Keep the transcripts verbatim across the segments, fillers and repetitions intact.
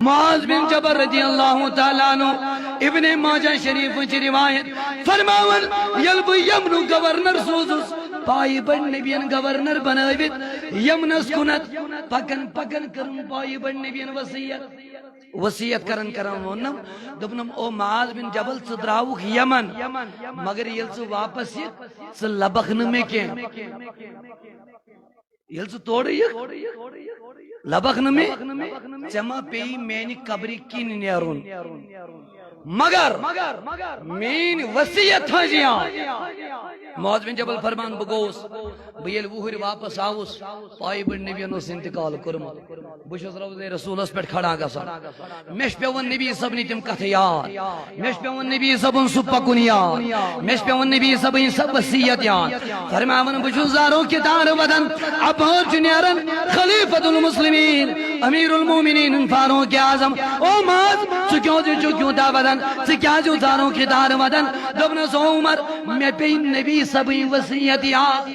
معاذ بن جبل رضی اللہ تعالیٰ عنہ، ابن ماجہ شریف چھ روایت فرماون، ییٚلہِ بہٕ یمنُک گورنر سوزُس، پایہِ بٔڑۍ نبیَن گورنر بنٲوِتھ یمنس کُنتھ، پکان پکان کٔرٕم پایہِ بٔڑۍ نبیَن وصیت۔ وصیت کران کران ووٚنُم، دوٚپنم، او معاذ بن جبل، ژٕ درٛاوُکھ یمن، مگر ییٚلہِ ژٕ واپس یِکھ، ژٕ لبکھ نہٕ مےٚ کینٛہہ۔ ییٚلہِ ژٕ تورٕ یِکھ، لبکھ نہٕ مےٚ، ژےٚ ما پیٚیہِ میانہِ قبرِ کِنۍ نیرُن۔ مگر میٲنۍ وصیت تھٲوزِ یاد۔ معاذ بن جبل فرمان، بہٕ گوٚوُس، بہٕ ییٚلہِ وُہٕرۍ واپس آوُس، پایہِ بٔڑۍ نبیَن اوس انتقال کوٚرمُت۔ بہٕ چھُس روضے رسولس پٮ۪ٹھ کھڑا گژھان۔ مےٚ چھِ پٮ۪وان نبی صٲبنہِ تِم کتھٕ یاد۔ مےٚ چھِ پٮ۪وان نبی صٲبُن سُہ پکُن یاد۔ مےٚ چھِ پٮ۪وان نبی صٲبٕنۍ سۄ وصیت یاد۔ فرماوان، بہٕ چھُس زارو کِتار ودان، اپٲرۍ چھُ نیران خلیفۃ المسلمین، امیر المومنین، فاروق اعظم۔ او معاذ، ژٕ کیازِ چھُکھ یوٗتاہ ودان؟ ژٕ کیازِ چھُکھ زارو کِتار ودان؟ دوٚپنس، او عمر، مےٚ پیٚیہِ نبی صٲبٕنۍ وصیت یاد۔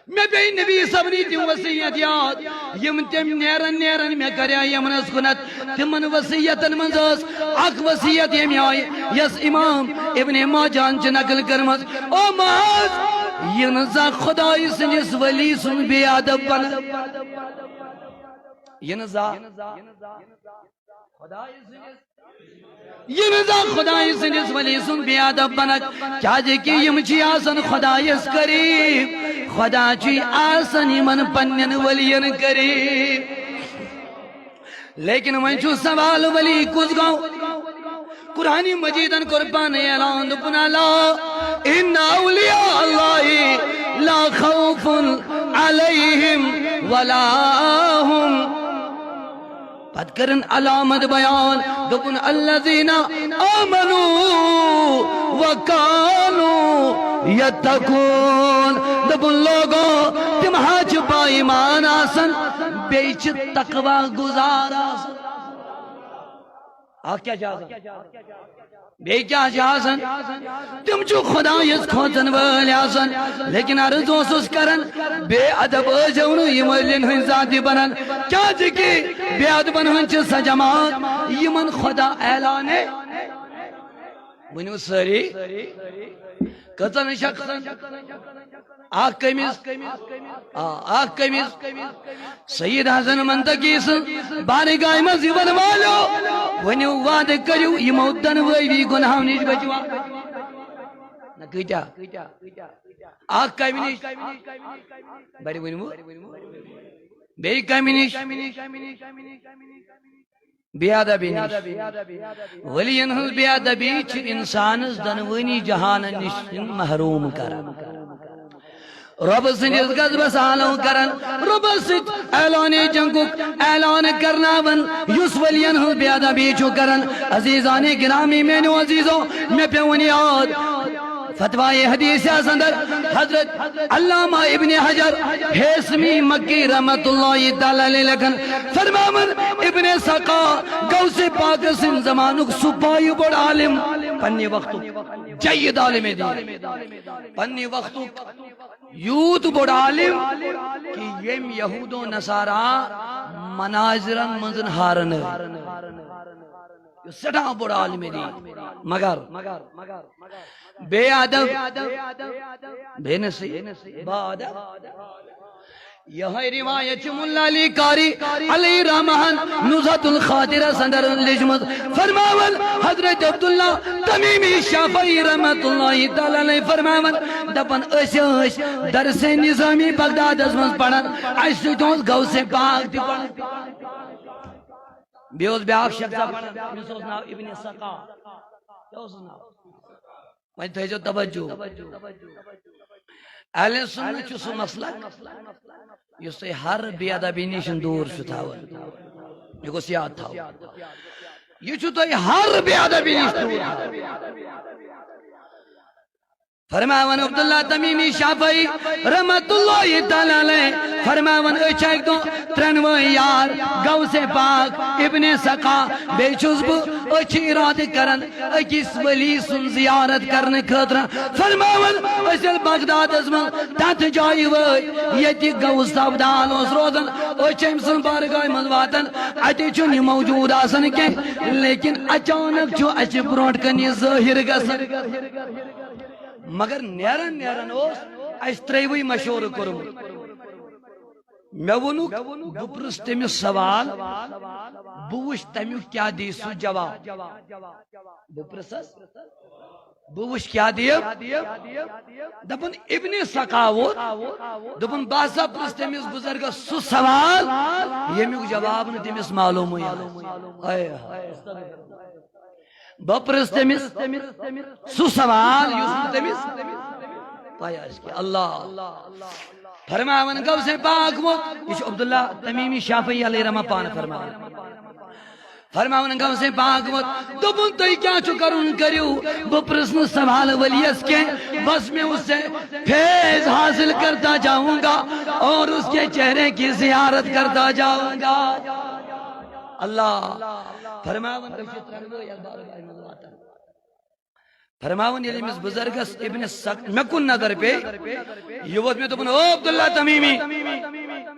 مےٚ پیٚیہِ نبی صٲبنہِ تِم وصیت یاد، یِم تٔمۍ نیران نیران مےٚ کریٛا یمنس کُنتھ۔ تِمن وصیتن منٛز ٲس اکھ وصیت ییٚمہِ آیہِ، یۄس امام ابن ماجہن چھِ نقل کٔرمٕژ۔ او معاذ، یہِ نہٕ زانٛہہ خدایہِ سٕنٛدِس ولی سُنٛد بے ادب بنہٕ۔ یہِ نہٕ زانٛہہ خدایہِ سٕنٛدِس، یہِ نہٕ زانٛہہ خدایہِ سٕنٛدِس ولی سُنٛد بے ادب بنکھ، کیازِ کہِ یِم چھِ آسان خدایس قریب، خدا چھُ آسان یِمن پننٮ۪ن ولین قریب۔ لیکن وۄنۍ چھُ سوال، ولی کُس گوٚو؟ قرآن مجیدن کوٚر پانہٕ اعلان، دوٚپُن، الا ان اولیاء اللہ لا خوف علیہم ولا هم۔ پتہٕ کٔرٕن علامت بیان، دوٚپُن، الذین آمنوا وکانوا یتقون۔ دوٚپُن، لوگو، تِم حظ چھِ با ایمان آسان، بیٚیہِ چھِ تقوی گزار آسان۔ اکھ کیٛاہ چھِ آسان؟ بیٚیہِ کیٛاہ چھِ آسان؟ تِم چھِ خدایس کھوژن وٲلۍ آسان۔ لیکن عرض اوسُس کران، بے ادب ٲسۍزیو نہٕ یِم ٲلین ہٕنٛدۍ ذاتہِ بنان، کیازِ کہِ بے ادبن ہٕنٛز چھِ سۄ جماعت، یِمن خدا اعلانے۔ ؤنِو سٲری، کٔژن شخصن؟ اکھ کٔمِس؟ آ، اکھ کٔمِس؟ سید حسن منطقی سٕنٛز بارگاہہِ منٛز یِوان والو، ؤنِو وعدٕ کٔرِو یِمو دۄنوٲوی گۄنہو نِش بچوا۔ نہ کۭتیاہ؟ اکھ کمہِ نِش؟ بڑِ ؤنِو۔ بیٚیہِ کمہِ نِش؟ بے ادبی نِش۔ ولیَن ہٕنٛز بے ادبی چھِ انسانس دۄنوٕنی جہانن نِش محروم کران۔ رۄبہٕ سٕنٛدِس غضبس آلو کران، رۄبس سۭتۍ اعلانِ جنگُک اعلان کرناوان، یُس ولیَن ہٕنٛز بے ادبی چھُ کران۔ عزیزانِ گرامی، میٲنیو عزیزو، مےٚ پیوٚو وۄنۍ یاد، فتویٰ حدیثس اندر حضرت علامہ ابن حجر ہیثمی مکی رحمت اللہ تعالیٰ علیہ لیکھان، فرماوان، ابن سقا غوث پاک سٕنٛدِ زمانُک سُہ پایہِ بوٚڑ عالم، پننہِ وقتُک جید عالم دین، پننہِ وقتُک یوٗت بوٚڑ عالم کہِ ییٚمۍ یہود و نصارا مناظرن منٛز ہارنٲوۍ۔ یہِ اوس سٮ۪ٹھاہ بوٚڑ عالم دین، مگر بے ادب، بے نصیب، با ادب۔ یہے روایت چھِ ملا علی قاری علیہ رحمہ ہن نزہت الخاطرس اندر لیچھمٕژ۔ فرماوان حضرت عبداللہ تمیمی شافعی رحمت اللہ تعالیٰ علیہ فرماوان، دپان، أسۍ ٲسۍ درسِ نظامی بغدادس منٛز پران، اسہِ سۭتۍ اوس غوث پاک تہِ پران۔ بیٚیہِ اوس بیٛاکھ شخص پران، تٔمِس اوس ناو ابن سقا۔ کیٛاہ اوسُس ناو؟ وۄنۍ تھٲیزیو توجہ۔ اہل سنت چھُ سُہ مسلک یُس تۄہہِ ہر بے ادبی نِش دوٗر چھُ تھاوان۔ یہِ گوٚژھ یاد تھاوُن۔ یہِ چھُ تۄہہِ ہر بے ادبی نِش دوٗر تھاوان۔ فرماوان عبداللہ تمیمی شافعی رحمت اللہ تعالیٰ علیہ، فرماوان، أسۍ چھِ اَکہِ دۄہ ترٛٮ۪نوَے یار، غوث پاک، ابن سقا، بیٚیہِ چھُس بہٕ، أسۍ چھِ اِرادٕ کران أکِس ولی سُنٛد زیارت کرنہٕ خٲطرٕ۔ فرماوان، أسۍ ییٚلہِ بغدادس منٛز تتھ جایہِ وٲتۍ، ییٚتہِ غوث ابدال اوس روزان، أسۍ چھِ أمۍ سٕنٛز بارگاہہِ منٛز واتان، اَتہِ چھُنہٕ یہِ موجود آسان کینٛہہ، لیکن اچانک چھُ اَسہِ برونٛٹھ کنہِ یہِ ظٲہِر گژھان۔ مگر نیران نیران اوس اَسہِ ترٛیوٕے مشورٕ کوٚرمُت۔ مےٚ ووٚنُکھ، بہٕ پرٛژھ تٔمِس سوال، بہٕ وٕچھ تَمیُک کیٛاہ دِیہِ سُہ جواب۔ بہٕ پرٛژھس، بہٕ وٕچھ کیٛاہ دِیہِ۔ دَپُن، ابن سقا ووت، دوٚپُن، بہٕ ہسا پرٛژھ تٔمِس بُزرگس سُہ سوال، ییٚمیُک جواب نہٕ تٔمِس معلومٕے آسہِ۔ ہاے ہاے۔ بہٕ پرٛژھ تٔمِس سُہ سوال، یُس نہٕ تٔمِس پَے آسہِ کینٛہہ۔ اللہ۔ فرماوان غوث پاک ووت، یہِ چھُ عبداللہ تمیمی شافعی علیہ رحمہ پانہٕ فرماوان۔ فرماوان غوث پاک ووت، دوٚپُن، تُہۍ کیٛاہ چھُ کرُن کٔرِو، بہٕ پرٛژھنہٕ سوال ولیَس کینٛہہ، بس میں اس سے فیض حاصل کرتا جاؤں گا اور اس کے چہرے کی زیارت کرتا جاؤں گا۔ اللہ۔ فرماوان، أسۍ چھِ ترٛٮ۪نوَے یَتھ بارگاہہِ منٛز واتان۔ فرماوان، ییٚلہِ أمِس بُزرگس ابن سق-، مےٚ کُن نظر پیٚیہِ، یہِ ووت مےٚ دوٚپُن، او عبداللہ تمیمی،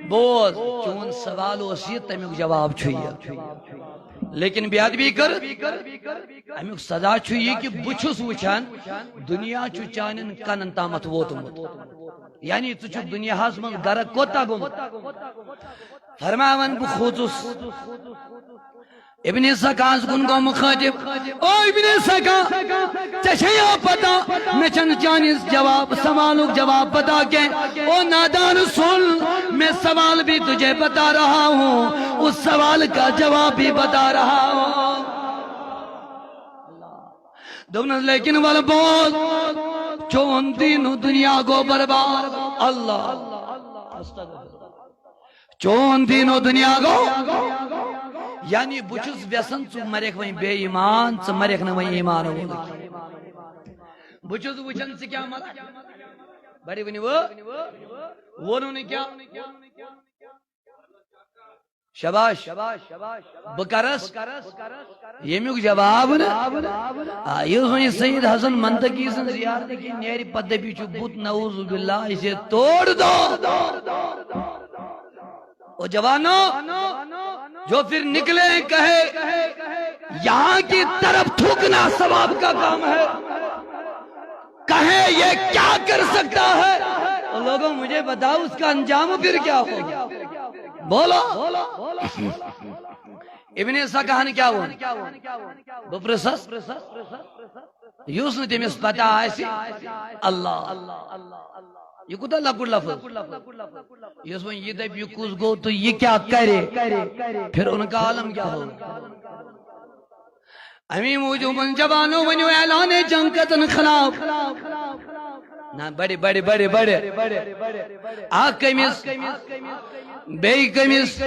بوز، چون سوال اوس یہِ، تَمیُک جواب چھُ یہِ۔ لیکن بے ادبی کٔر، اَمیُک سزا چھُ یہِ کہِ بہٕ چھُس وٕچھان، دُنیا چھُ چانٮ۪ن کَنن تامَتھ ووتمُت۔ یعنی ژٕ چھُکھ دُنیاہَس منٛز غرق کوتاہ گوٚمُت۔ فرماوان، بہٕ کھوٗژُس۔ ابن سقاہس کُن گوٚو مُخٲطِب، او ابن سقا، ژےٚ چھےٚ یا پتہ، مےٚ چھَنہٕ چانہِ جواب، سوالُک جواب پتہ کینٛہہ۔ او نادان، سن، میں سوال بھی تجھے بتا رہا ہوں، اس سوال کا جواب بھی بتا رہا ہوں۔ دوٚپنَس، لیکن وَلہٕ بوز، چون دین و دنیا گوٚو برباد۔ اللہ۔ چون دین و دنیا گوٚو۔ یعنی بہٕ چھُس وٮ۪ژھان ژٕ مَرَکھ وۄنۍ بے ایمان، ژٕ مَرَکھ نہٕ وۄنۍ ایمان وول۔ بہٕ چھُس وٕچھان ژٕ کیٛاہ مَرَکھ۔ بڑِ ؤنِو وٕ۔ ووٚنُو نہٕ کیٛاہ؟ شاباش۔ بہٕ کرس ییٚمیُک جواب نہٕ۔ آ، یہِ اوس وۄنۍ سید حسن منطقی سٕنٛز زیارت کہِ نیرِ پتہٕ دٔپِو چھُ بُت، نعوذ باللہ، اسے توڑ دو۔ او جوانو، جو پھر نکلے کہے، یہاں کی طرف تھوکنا ثواب کا کام ہے۔ کہے یہ کیا کر سکتا ہے؟ تو لوگوں، مجھے بتاؤ، اس کا انجام پھر کیا ہوگا؟ بولو۔ ابن سقاہن کیا ووٚن؟ بہٕ پرٛژھس، یُس نہٕ تٔمِس پتہ آسہِ، اللہ۔ یہِ کوٗتاہ لۄکُٹ لفظ۔ یُس وۄنۍ یہِ دَپہِ، یہِ کُس گوٚو تہٕ یہِ کیٛاہ کرِ؟ پھر ان کا عالم کیا ہوگا؟ امی موجود جوانو، ؤنِو اعلان جنگ کتن خلاف۔ نہ، بڑِ، بڑِ، بڑِ، بڑِ۔ اکھ کٔمِس، بیٚیہِ کٔمِس۔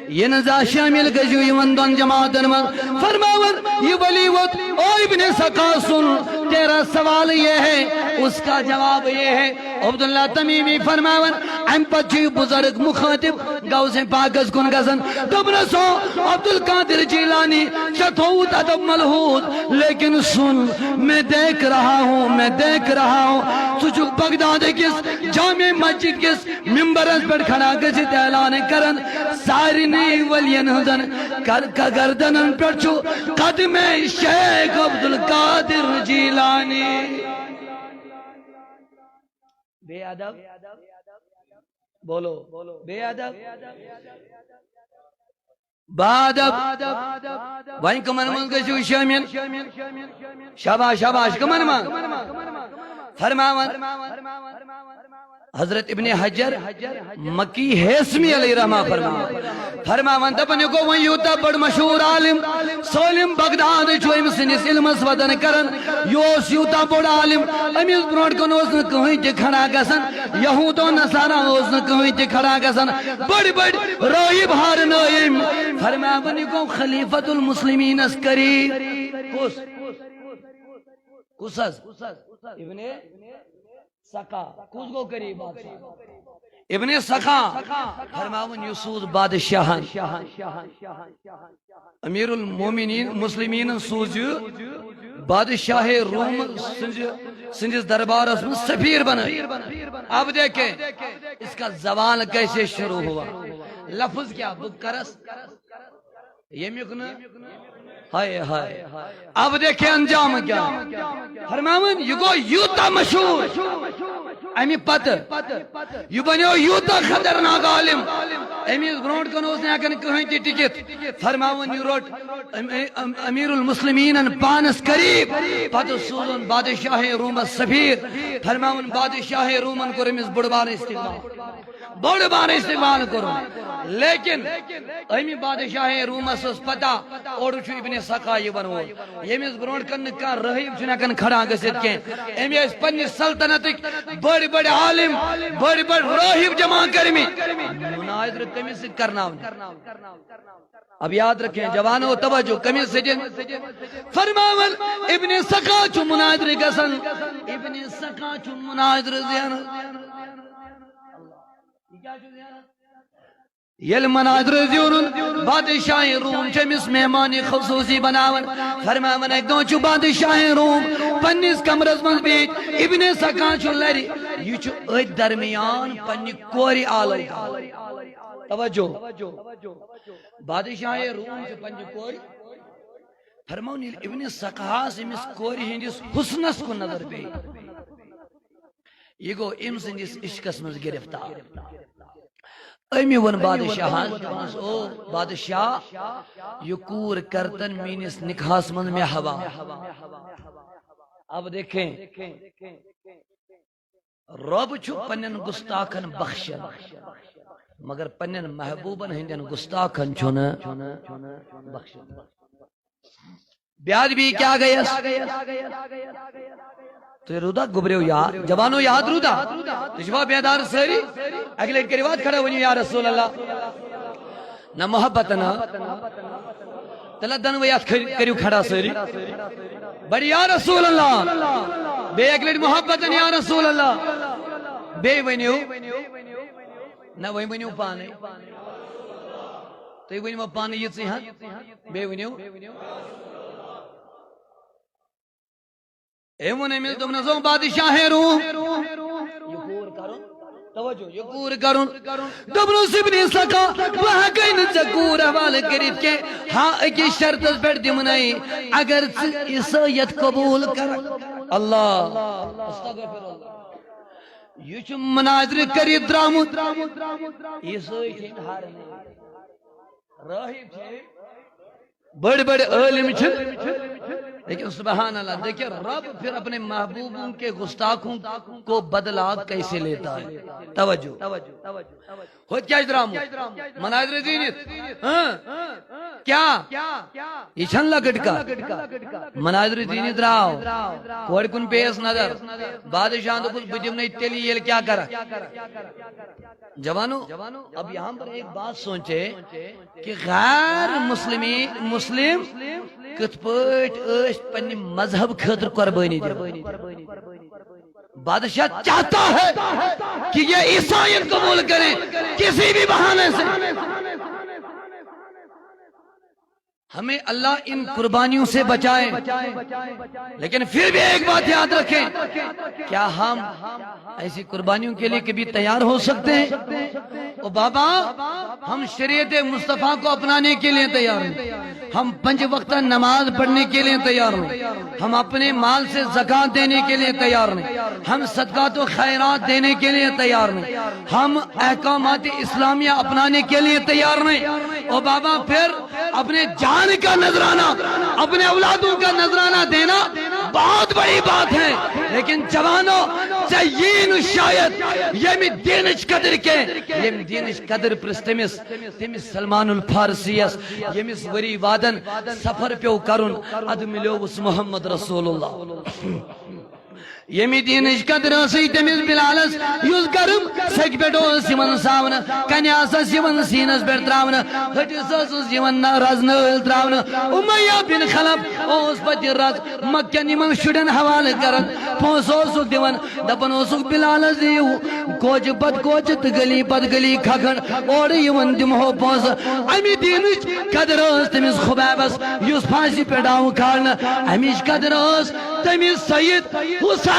یہِ نہٕ زانٛہہ شٲمِل گٔژھِو یِمن دۄن جماعتن منٛز۔ فرماوان، یہِ ولی ووت، او ابن سقا، سن، تیرا سوال یہ ہے، اس کا جواب یہ ہے۔ عبداللہ تمیمی فرماوان، امہِ پتہٕ چھُ یہِ بُزرگ مُخٲطِب غوث پاکس کُن گژھان۔ دوٚپنس، او عبدالقادر جیلانی، ژےٚ تھووُتھ ادب ملحوظ، لیکن سن، میں دیکھ رہا ہوں، میں دیکھ رہا ہوں۔ ژٕ چھُکھ بغداد کِس جامع مسجد کِس ممبرس پٮ۪ٹھ کھڑا گٔژھِتھ اعلان کران، سارنٕے ولین ہٕنٛزن گر-، گ-، گردنن پٮ۪ٹھ چھُ قدمِ شیخ عبدالقادر جیلانی۔ بے ادب۔ بولو۔ بے ادب۔ با ادب۔ وۄنۍ کٕمن منٛز گٔژھِو شٲمِل؟ شاباش، شاباش، کٕمن منٛز؟ فرماوان۔ حضرت ابن حجر مکی ہیثمی علیہ رحمہ فرماوان۔ فرماوان دپان، یہِ گوٚو وۄنۍ یوٗتاہ بٔڑ مشہوٗر عالم، سٲلِم بغداد چھُ أمۍ سٕنٛدِس علمس وَدن کران۔ یہِ اوس یوٗتاہ بوٚڑ عالم، أمِس برونٛٹھ کُن اوس نہٕ کٕہٕنۍ تہِ کھڑا گژھان، یہوٗد و نصارہ اوس نہٕ کٕہٕنۍ تہِ کھڑا گژھان۔ بٔڑۍ بٔڑۍ رٲہِب ہارنٲے أمۍ۔ فرماوان، یہِ گوٚو خلیفۃ المسلمینس قریب۔ کُس؟ کُس حظ؟ ابن سخا۔ کُس گوٚو قریب بادشاہ؟ ابن سخا۔ فرماوُن، یہِ سوٗز بادشاہن۔ امیر المومنین، مسلمین سوٗز یہِ بادشاہ روم سٕنٛزِ، سٕنٛدِس دربارس منٛز سفیر بنٲوِتھ۔ اب دیکھیں اس کا زوال کیسے شروع ہوا۔ لفظ کیا؟ بہٕ کرس ییٚمیُک نہٕ۔ ہائے ہائے۔ اب دیکھیں انجام کیا۔ فرماوُن، یہِ گوٚو یوٗتاہ مشہوٗر۔ اَمہِ پتہٕ یہِ بنیو یوٗتاہ خطرناک عالم۔ أمِس برونٛٹھ کُن اوس نہٕ ہٮ۪کان کٕہٕنۍ تہِ ٹِکِتھ۔ فرماوُن، یہِ روٚٹ أم-، أم-، امیر المسلمینن پانس قریب۔ پتہٕ سوٗزُن بادشاہ رومس سفیر۔ فرماوُن، بادشاہ رومن کوٚر أمِس بوٚڑ بارٕ استقبال۔ بوٚڑ بارٕ استقبال کوٚرُن۔ لیکن اَمہِ بادشاہ رومس ٲس پتہ، اورٕ چھُ ابن سخا یِوان وول۔ ییٚمِس برونٛٹھ کَنہِ نہٕ کانٛہہ رٲہِب چھُنہٕ ہٮ۪کان کھڑا گٔژھِتھ کینٛہہ۔ أمۍ ٲسۍ پننہِ سلطنتٕکۍ بٔڑۍ بٔڑۍ عالم، بٔڑۍ بٔڑۍ رٲہِب جمع کٔرمٕتۍ۔ مناظرٕ کٔمِس سۭتۍ کرناونہٕ؟ اب یاد رکھیں جوانو، توجہ، کٔمِس سۭتۍ؟ فرماوان، ابن سخا چھُ مناظرٕ گژھان، ابن سخا چھُ مناظرٕ زینان۔ ییٚلہِ مناظرٕ زیوٗنُن، بادشاہ روم چھُ أمِس مہمان خصوٗصی بناوان۔ فرماوان، اَکہِ دۄہ چھُ بادشاہ روم پننِس کمرس منٛز بِہِتھ، ابن سخا چھُ لرِ، یہِ چھُ أتھۍ درمیان پننہِ کورِ آلو۔ توجہ۔ بادشاہ روم چھُ پننہِ کورِ۔ فرماوُن، ییٚلہِ ابن سخاہس أمِس کورِ ہٕنٛدِس حسنس کُن نظر پیٚیہِ، یہِ گوٚو أمۍ سٕنٛدِس عشقس منٛز گرفتار۔ أمۍ ووٚن بادشاہس، دوٚپنس، او بادشاہ، یہِ کوٗر کرتن میٲنِس نکاحس منٛز مےٚ حوالہٕ۔ اب دیکھیں، رۄب چھُ پننٮ۪ن گستاخن بخشان، مگر پننٮ۪ن محبوبن ہٕنٛدٮ۪ن گستاخن چھُنہٕ بخشان۔ بیاد بی کیا گئیس؟ تُہۍ روٗدا گوٚبریو یاد؟ جوانو یاد روٗدا؟ تُہۍ چھِوا بیدار سٲری؟ اَکہِ لَٹہِ کٔرِو اَتھ کھڑا، ؤنِو یا رسول اللہ۔ نہ محبت نہ۔ تیٚلہِ دۄنوَے اَتھ کھٔ-، کٔرِو کھڑا سٲری۔ بڑِ یا رسول اللہ۔ بیٚیہِ اَکہِ لَٹہِ محبت یا رسول اللہ۔ بیٚیہِ ؤنِو۔ نہ، وۄنۍ ؤنِو پانے۔ تُہۍ ؤنِو پانہٕ یِژٕے ہن۔ بیٚیہِ ؤنِو۔ أمۍ ووٚن أمِس، دوٚپنَس، "او بادشاہ روم، یہِ کوٗر کرُن، توجہ، یہِ کوٗر کرُن۔" دوٚپنَس، "ابن سخا، بہٕ ہٮ۪کَے نہٕ ژےٚ کوٗر حوالہٕ کٔرِتھ کینٛہہ۔ ہاں، أکِس شرطس پٮ۪ٹھ دِمہٕ نَے، اگر ژٕ عیسٲیت قبوٗل کر۔" اللہ، استغفر اللہ۔ یہِ چھُ مناظرٕ کٔرِتھ درٛامُت۔ عیسٲے چھِ أمۍ ہارنٲومٕتۍ۔ رٲہِب چھِ أمۍ۔ بڑے بڑے عالم چھِ۔ لیکن سبحان اللہ، دیکھیے رب پھر اپنے محبوبوں کے گستاخوں کو بدلا کیسے لیتا ہے۔ توجہ۔ ہوت کیا درامو؟ مناظرہ زینت۔ ہاں۔ کیا؟ یہ چھن لگڑ کا۔ مناظرہ زینت راو۔ کور کن پیس نظر۔ بادشاہ دوٚپُس، "بہٕ دِمہٕ نہٕ تیٚلہِ ییٚلہِ کیٛاہ کرکھ؟" جوانو، اب یہاں پر ایک بات سوچے کہ غیر مسلمی، مسلم کتھ پٲٹھۍ ٲسۍ پننہِ مذہب خٲطرٕ قربٲنی دِوان۔ بادشاہ چاہتا ہے کہ یہ عیسائیت قبول کریں کسی بھی بہانے سے۔ ہمیں اللہ ان قربانیوں سے بچائے۔ لیکن پھر بھی ایک بات یاد رکھیں، کیا ہم ایسی قربانیوں کے لیے کبھی تیار ہو سکتے ہیں؟ او بابا، ہم شریعت مصطفیٰ کو اپنانے کے لیے تیار ہیں، ہم پنج وقتہ نماز پڑھنے کے لیے تیار ہیں، ہم اپنے مال سے زکوٰۃ دینے کے لیے تیار ہیں، ہم صدقات و خیرات دینے کے لیے تیار ہیں، ہم احکامات اسلامیہ اپنانے کے لیے تیار ہیں۔ او بابا، پھر اپنے جان کا نذرانہ، اپنے اولادوں کا نذرانہ دینا بہت بڑی بات ہے۔ لیکن جوانو، ژےٚ یی نہٕ شاید ییٚمہِ دیٖنٕچ قدٕر کینٛہہ، ییٚمہِ دیٖنٕچ قدٕر پرٛژھ تٔمِس، تٔمِس سلمان الفارسیَس، ییٚمِس ؤری وادن سفر پیوٚو کرُن، ادٕ مِلیووُس محمد رسول اللہ۔ ییٚمہِ دیٖنٕچ قدر ٲسٕے تٔمِس بلالس، یُس گرم سیٚکہِ پٮ۪ٹھ اوس یِوان ساونہٕ، کنہِ آسس یِوان سیٖنس پٮ۪ٹھ تراونہٕ، ۂٹِس ٲسٕس یِوان نہ رزنٲلۍ تراونہٕ۔ امیہ بن خلف اوس پتہٕ یہِ رز مکہ کٮ۪ن یِمن شُرٮ۪ن حوالہٕ کران، پونٛسہٕ اوسُکھ دِوان، دپان اوسُکھ، بلالس دِیِو کوچہِ پتہٕ کوچہِ تہٕ گلی پتہٕ گلی کھکھن، اورٕ یِوان دِمہو پونٛسہٕ۔ امہِ دیٖنٕچ قدر ٲس تٔمِس خبیبس، یُس پھانسہِ پٮ۪ٹھ آو کھالنہٕ، امِچ قدر ٲس تٔمِس سید حسین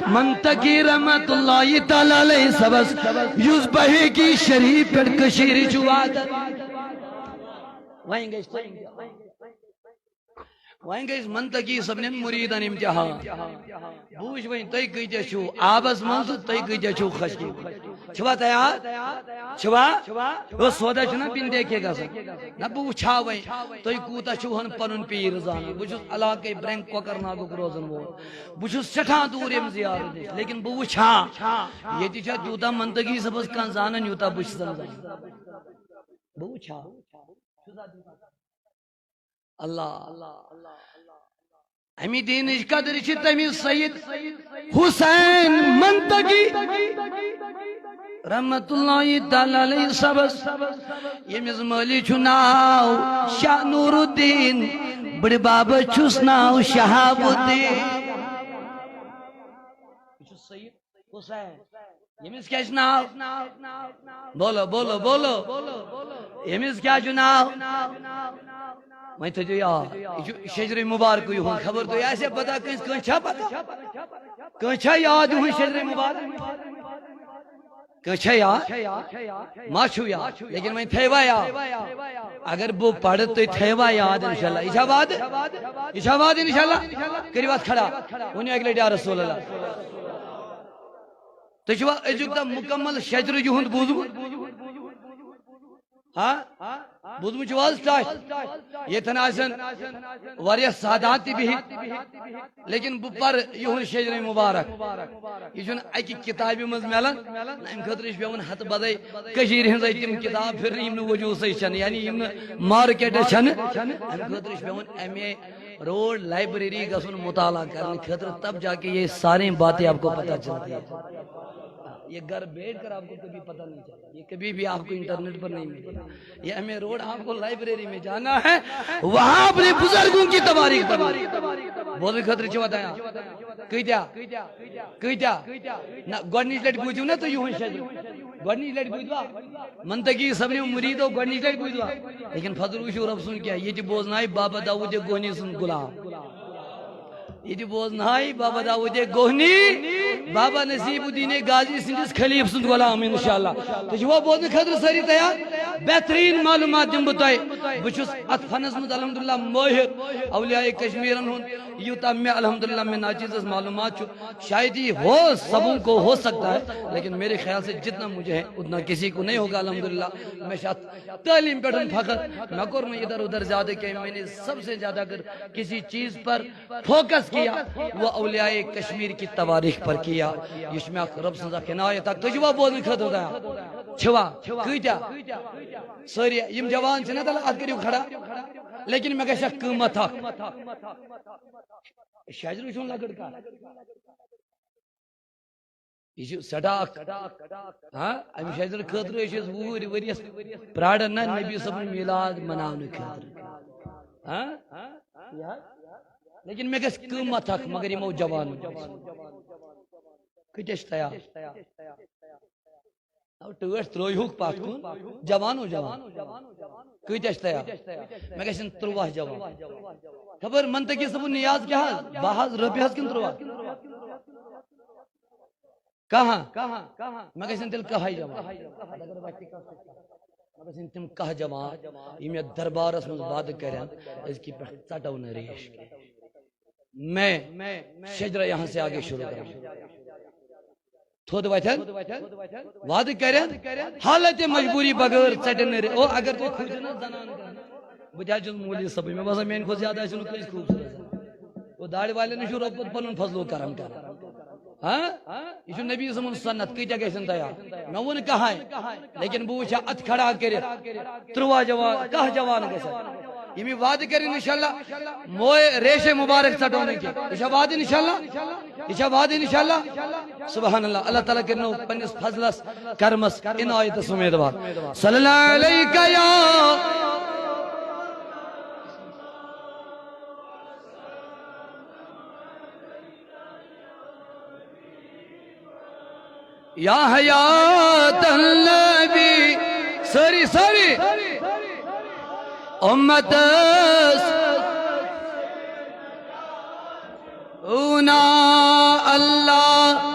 منتقی رحمت اللہ تعالیٰ علیہ صٲبس، یُس بحیقی شریف پٮ۪ٹھ کٔشیٖرِ چھُ واتان۔ وۄنۍ گژھِ تۄہہِ وۄنۍ گٔے منتقی صٲبنٮ۪ن مُریٖدن امتحان۔ بہٕ وٕچھ وۄنۍ تُہۍ کۭتیٛاہ چھِو آبس منٛز تہٕ تُہۍ کۭتیٛاہ چھِو خۄشکی۔ چھِوا تیار؟ چھِوا؟ ہُہ سودا چھُنہ بِن دیکھے گژھان۔ نہ، بہٕ وٕچھٕ ہا وۄنۍ تُہۍ کوٗتاہ چھِو ہن پنُن پیٖر زانان۔ بہٕ چھُس علاقے برٛنٛگ کۄکرناگُک روزن وول۔ بہٕ چھُس سٮ۪ٹھاہ دوٗر ییٚمہِ زیارت نِش، لیکن بہٕ وٕچھٕ ہا ییٚتہِ چھا تیوٗتاہ منتقی صٲبس کانٛہہ زانان یوٗتاہ بہٕ چھُس زانان۔ بہٕ وٕچھٕ ہا۔ اللہ۔ امی دینٕچ قدر چھِ تٔمِس سید حسین منتقی رحمت اللہ تعالیٰ علیہ صٲبس، ییٚمِس مٲلِس چھُ ناو شاہ نور الدین، بٕڈِ بابس چھُس ناو شہاب الدین۔ یہِ چھُ سید حسین۔ ییٚمِس کیٛاہ چھُ ناو؟ بولو، بولو، بولو۔ ییٚمِس کیٛاہ چھُ ناو؟ وۄنۍ تھٲیِو یاد، یہِ چھُ شجرِ مُبارکٕے یِہُنٛد۔ خبر تۄہہِ آسہِ پتہ کٲنٛسہِ، کٲنٛسہِ چھا پتہ؟ کٲنٛسہِ چھا یاد یِہُنٛد شجرِ مُبارک؟ کٲنٛسہِ چھا یاد؟ ما چھُو یاد؟ لیکن وۄنۍ تھٲیوا یاد؟ اگر بہٕ پرٕ، تُہۍ تھٲیوا یاد انشاءاللہ؟ یہِ چھا وعدٕ؟ یہِ چھا وعدٕ انشاءاللہ؟ کٔرِو اَتھ کھڑا۔ ؤنِو اَکہِ لَٹہِ یا رسول اللہ۔ تُہۍ چھِوا أزیُک تام مُکمل شجرٕ یِہُنٛد بوٗزمُت؟ ہا؟ بوٗزمُت چھُو حظ ٹچھ؟ ییٚتٮ۪ن آسن واریاہ سادات تہِ بِہِتھ، لیکن بہٕ پَرٕ یِہُنٛد شجرِ مُبارک۔ یہِ چھُنہٕ اَکہِ کِتابہِ منٛز مِلان، اَمہِ خٲطرٕ چھُ پٮ۪وان ہَتہٕ بَدَے کٔشیٖرِ ہٕنٛزَے تِم کِتاب پھِرنہِ، یِم نہٕ وجوٗدسٕے چھَنہٕ، یعنی یِم نہٕ مارکیٹَس چھَنہٕ۔ اَمہِ خٲطرٕ چھُ پٮ۪وان ایم اے روڈ لائبریری گژھُن مطالعہ کرنے خاطر، تب جا کے یہ ساری باتیں آپ کو پتہ چلتی ہے۔ یہ گھر بیٹھ کر آپ کو کبھی پتہ نہیں چلتا، یہ کبھی بھی آپ کو انٹرنیٹ پر نہیں ملے۔ یہ ایم اے روڈ آپ کو لائبریری میں جانا ہے، وہاں اپنے بزرگوں کی تواریخ پڑھنا۔ بولنہٕ خٲطرٕ چھِ واتان۔ کۭتیٛاہ؟ کۭتیٛاہ؟ نہ، گۄڈٕنِچ لٹہِ بوٗزِو نا تُہۍ یِہُنٛد شجر۔ گۄڈٕنِچ لٹہِ بوٗزوا؟ منتقی صٲبنیو مُریٖدو گۄڈٕنِچ لٹہِ بوٗزوا؟ لیکن فضل وٕچھِو رۄب سُنٛد کیٛاہ، ییٚتہِ بوزنایہِ بابا داوود گوہنی سُنٛد غلام۔ ییٚتہِ بوزنایہِ بابا داوود گوہنی، بابا نصیب الدین غازی سٕنٛدِس خلیٖفہٕ سُنٛد غلام انشاءاللہ۔ تُہۍ چھِوا بوزنہٕ خٲطرٕ سٲری تیار؟ بہتریٖن معلوٗمات دِمہٕ بہٕ تۄہہِ۔ بہٕ چھُس اتھ فنس منٛز الحمدللہ مٲہِر۔ اولیاء کشمیرن ہُنٛد یوٗتاہ مےٚ الحمدللہ مےٚ ناچیزس معلوٗمات چھُ، شاید یہ ہو سبوں کو ہو سکتا ہے، لیکن میرے خیال سے جتنا مجھے ہے اتنا کسی کو نہیں ہوگا الحمدللہ۔ مےٚ چھُ اتھ تعلیٖم پٮ۪ٹھ فخر۔ مےٚ کوٚر نہٕ ادھر ادھر زیادٕ کینٛہہ، میں نے سب سے زیادہ اگر کسی چیز پر فوکس کیا، وہ اولیاء کشمیر کی تواریخ پر کیا۔ یہ چھُ مےٚ اکھ رۄب سٕنٛز اکھ عنایت اکھ۔ تُہۍ چھِوا بوزنہٕ خٲطرٕ تیار؟ چھِوا؟ کۭتیٛاہ؟ سٲری یِم جوان چھِنہ تَلہٕ، اتھ کٔرِو کھڑا۔ لیکن مےٚ گژھِ اکھ قۭمتھ اکھ۔ شجرٕ چھُنہٕ لۄکٕٹ کانٛہہ۔ یہِ چھُ سٮ۪ٹھاہ اکھ، ہاں، اَمہِ شجرٕ خٲطرٕ ٲسۍ أسۍ وُہٕرۍ ؤرِیَس پرٛاران نہ نبی صٲبُن میٖلاد مناونہٕ خٲطرٕ۔ ہاں؟ یہِ حظ؟ لیکن مےٚ گژھِ قۭمتھ اکھ، مگر یِمو جوانو۔ کۭتیٛاہ چھِ تیار؟ نو ٹٲٹھۍ ترٲیہوکھ پتھ کُن، جوانو جوان۔ کۭتیٛاہ چھِ تیار؟ مےٚ گژھن تُرٛواہ جوان۔ خبر منتقی صٲبُن نیاز کیٛاہ حظ؟ باہ حظ رۄپیہِ حظ کِنہٕ تُرٛواہ؟ کہاں؟ مےٚ گژھن تیٚلہِ کہے جوان۔ مےٚ گژھن تِم کاہ جوان، یِم یتھ دربارس منٛز وعدٕ کرن، أزکہِ پٮ۪ٹھ ژٹو نہٕ ریش۔ میں شجرہ یہاں سے آگے شروع کروں۔ تھوٚد وۄتھن، وعدٕ کرن، حالت مجبوری بغٲر ژٹن نہٕ رے-، او، اگر تُہۍ کھوٗژِو نہ زنان کانٛہہ، بہٕ تہِ حظ چھُس مولوی صٲبٕے، مےٚ باسان میٛانہِ کھۄتہٕ زیادٕ آسِو نہٕ کٲنٛسہِ خوٗبصوٗرت زنان۔ او، داڑِ والٮ۪ن نِش چھُ رۄب پتہٕ پنُن فضل و کرم کران۔ ہاں؟ یہِ چھُ نبی سُنٛد سنت، کۭتیٛاہ گژھن تیار؟ مےٚ ووٚن کاہے، لیکن بہٕ وٕچھا اتھ کھڑا کٔرِتھ ترٛواہ جوان، کاہ جوان گژھن۔ یِم یہِ وعدٕ کٔرِن انشاءاللہ، موے ریشے مبارک ژٹو نہٕ کینٛہہ۔ یہِ چھا وعدٕ انشاءاللہ؟ یہِ چھا وعدٕ انشاءاللہ؟ سبحان اللہ، اللہ تعالیٰ کٔرِنو پننِس فضلس، کرمس، عنایتس امیدوار۔ صلی اللہ علیک یا یا حیات النبی، سٲری، سٲری۔ امتس اونا اللہ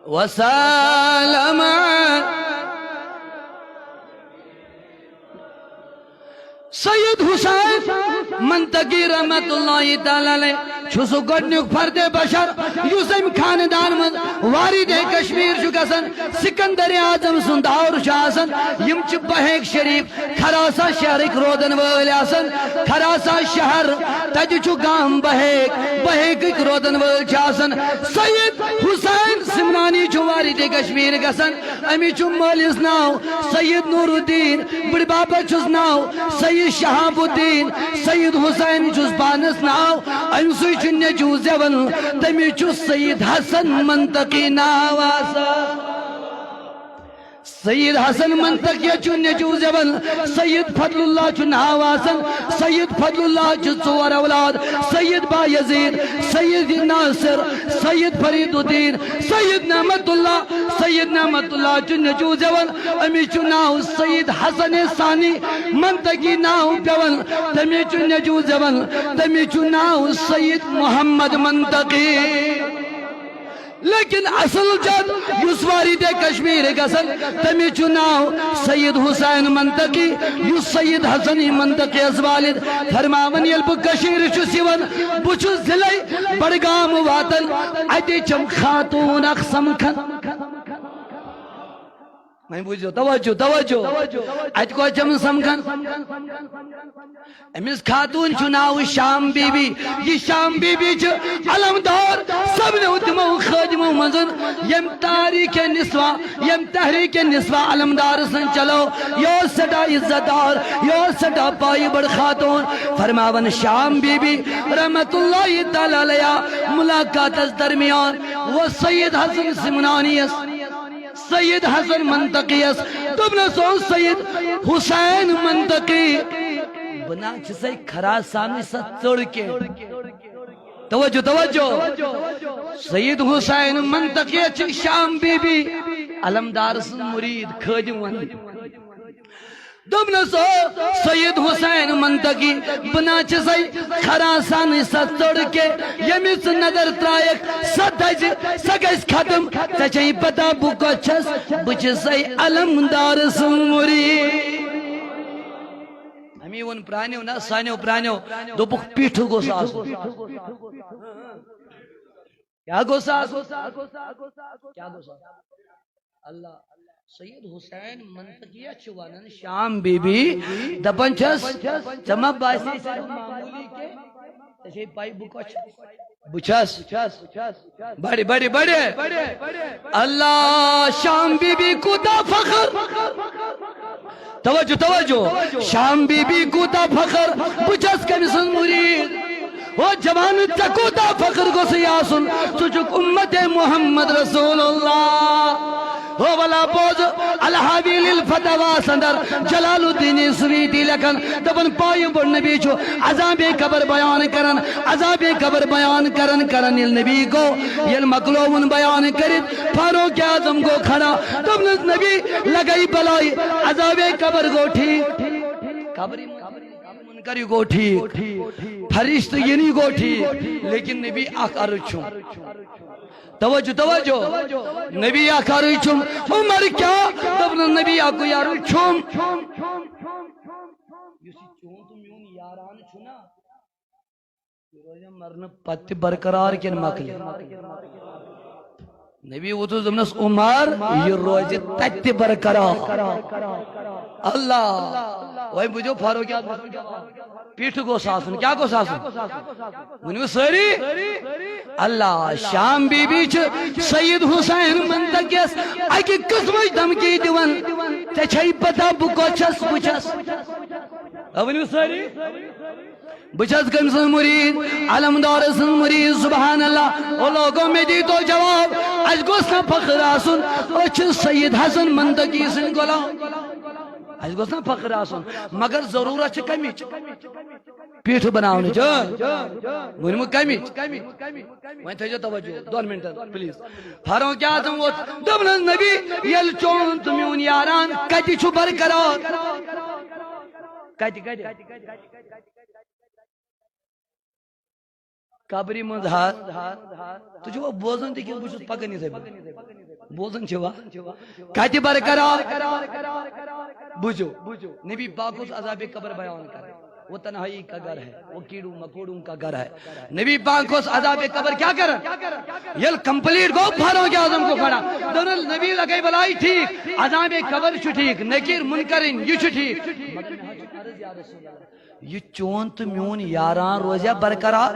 وسلم۔ سید حسین منطقی رحمت اللہ تعالیٰ علیہ چھُ سُہ گۄڈٕنیُک فرد بشر یُس اَمہِ خاندان منٛز وارد کشمیر چھُ گژھان۔ سکندر اعظم سُنٛد دور چھُ آسان۔ یِم چھِ بہیک شریف خراسان شہرٕکۍ روزن وٲلۍ آسان۔ خراسان شہر، تَتہِ چھُ گام بہیک، بہیکٕکۍ روزن وٲلۍ چھِ آسان۔ سید حسین سمنانی چھُ وارد کشمیر گژھان۔ أمِس چھُ مٲلِس ناو سید نور الدین، بٕڈببس چھُس ناو سید شہاب الدین، سید حسین چھُس پانس ناو، أمۍ سٕے چھُ نیٚچوٗ زٮ۪وان، تٔمِس چھُ سید حسن منطقی ناو آسان۔ سید حسن منطقی چھُ نیٚچوٗ زٮ۪وان، سید فضل اللہ چھُ ناو آسان۔ سید فضل اللہ چھِ ژور اولاد، سید با یزید، سید ناصر، سید فرید الدین، سید نعمت اللہ۔ سید نعمت اللہ چھُ نیٚچوٗ زٮ۪وان، أمِس چھُ ناو سید حسن ثانی منطقی ناو پٮ۪وان، تٔمِس چھُ نیٚچوٗ زٮ۪وان، تٔمِس چھُ ناو سید محمد منطقی۔ لیکن اصل جد یُس وارد کشمیر گژھان، تٔمِس چھُ ناو سید حسین منطقی، یُس سید حسن منطقی یس والد۔ فرماوان ییٚلہِ بہٕ کشمیر چھُس یِوان، بہٕ چھُس ضلعے بڈگام واتان، اَتہِ چھَم خاتوٗن اکھ سمکھان۔ وۄنۍ بوٗزِو، توجہ، توجہ۔ اَتہِ کۄس چھَم سمکھان؟ أمِس خاتوٗن چھُ ناو شام بی بی۔ یہِ شام بی بی چھِ علمدار سمنیو تِمو خٲدمو منٛز، ییٚمۍ تاریخ نسواں، ییٚمۍ تحریک نسواں علمدار سٕنٛز چلٲو۔ یہِ اوس سٮ۪ٹھاہ عزت دار، یہِ اوس سٮ۪ٹھاہ پایہِ بٔڑ خاتوٗن۔ فرماوان شام بی بی رحمت اللہ تعالیٰ علیہ ملاقاتس درمیان ووٚن سید حسن سمنانی یس، سید حسن منطقی یس، دوٚپنس، او سید حسین منطقی، بہٕ نہ چھُسے خراسانٕچ سۄ ژٔر کینٛہہ۔ توجہ، توجہ۔ سید حسین منطقی یس چھِ شام بی بی علمدار سٕنٛز مُریٖد خٲدِم ونان۔ دوٚپنس، او سید حسین منطقی، بہٕ نہ چھُسے خراسانٕچ سۄ ژٔر کینٛہہ، ییٚمِس ژٕ نظر ترٛایکھ، سۄ دزِ، سۄ گژھِ ختم۔ ژےٚ چھے پتہ بہٕ کۄس چھَس؟ بہٕ چھُسے علمدار سُنٛد مُریٖد۔ اَمی ووٚن پرٛانیو نہ، سانیو پرٛانیو، دوٚپُکھ پیٖٹھٕ گوٚژھ آسُن۔ کیٛاہ گوٚژھ آسُن؟ کیٛاہ گوٚژھ آسُن؟ اللہ۔ سید حسین منطقی یس چھِ ونان شام بی بی، دپان چھس، ژےٚ ما باسے ژٕ چھُکھ معموٗلی کینٛہہ؟ ژےٚ چھے پَے بہٕ کۄس چھَس؟ بہٕ چھَس۔ بڑِ، بڑِ، بڑِ۔ اللہ، شام بی بی کوٗتاہ فخر۔ توجہ، توجہ۔ شام بی بی کوٗتاہ فخر۔ بہٕ چھَس کٔمۍ سٕنٛز مُریٖد؟ او جوان، ژےٚ کوٗتاہ فخر گوٚژھُے آسُن، ژٕ چھُکھ اُمت محمد رسول اللہ۔ او ولا بوز، الحاوی للفتاویٰ اندر جلال الدین سویتی لیکھان، دپان پایہِ بوٚڑ نبی چھُ عذاب قبر بیان کران، عذاب قبر بیان کران کران ییٚلہِ نبی گوٚو، ییٚلہِ مۄکلووُن بیان کٔرِتھ، فاروق اعظم گوٚو کھڑا، دوٚپنس، نبی لگے بلاے، عذاب قبر گوٚو ٹھیٖک، قبرِ منکر یہِ گوٚو ٹھیٖک، فرشتہٕ یِنی گوٚو ٹھیٖک، لیکن نبی اکھ عرض چھُم۔ توجہ، توجہ۔ نبی اکھ عرض چھُم۔ عمر کیٛاہ؟ دوٚپنَس، نبی اکُے عرض چھُم۔ یُس یہِ چون تہٕ میون یاران چھُ نا، یہِ روزِ مرنہٕ پتہٕ تہِ برقرار کِنہٕ مۄکلہِ؟ نبی ووتُس دوٚپنس، عمر، یہِ روزِ تتہِ تہِ برقرار۔ اللہ۔ وۄنۍ بوٗزِو فاروق اعظم۔ پیٹھ گوٚژھ آسُن۔ کیٛاہ گوٚژھ آسُن؟ ؤنِو سٲری۔ اللہ، شام بی بی چھِ سید حسین منطق یس اکہِ قٕسمٕچ دھمکی دِوان۔ ژےٚ چھے پتہ بہٕ کۄس چھس؟ بہٕ چھس۔ آ، ؤنِو سٲری۔ بہٕ چھس کٔمۍ سٕنٛز مُریٖد؟ علمدار سٕنٛز مُریٖد۔ سبحان اللہ۔ او لوگو، مےٚ دی تو جواب۔ اَسہِ گوٚژھ نہ فخر آسُن أسۍ چھِ سید حسن منطقی سٕنٛدۍ غلام۔ اَسہِ گوٚژھ نہ فخر آسُن، مگر ضروٗرت چھِ کمِچ؟ پیٹھ بناونٕچ۔ ہاں؟ ؤنِو کمِچ؟ وۄنۍ تھٲیزیو توجہ دۄن منٹن، پلیز۔ فاروق اعظم ووت، دوٚپنس، نبی، ییٚلہِ چون تہٕ میون یاران کتہِ چھُ برقرار؟ کتہِ، کتہِ؟ قبرِ منٛز ہا۔ تُہۍ چھِوا بوزان تہِ کِنہٕ بہٕ چھُس پکان یِتھَے پٲٹھۍ؟ بوزان چھِوا؟ کتہِ برقرار؟ بوٗزِو، نبی پاک اوس عذابِ قبر بیان کران۔ وہ تنہائی کا گھر ہے، وہ کیڑوں مکوڑوں کا گھر ہے۔ نبی پاک اوس عذابِ قبر کیٛاہ کران؟ ییٚلہِ کمپلیٹ گوٚو، فاروق اعظم گوٚو کھڑا۔ دوٚپنس، نبی لگے بلائی ٹھیک، عذابِ قبر چھُ ٹھیک، نکیر منکرین یہِ چھُ ٹھیک۔ مگر مےٚ حظ چھُ عرض یا رسول اللہ، یہِ چون تہٕ میون یاران روزیا برقرار؟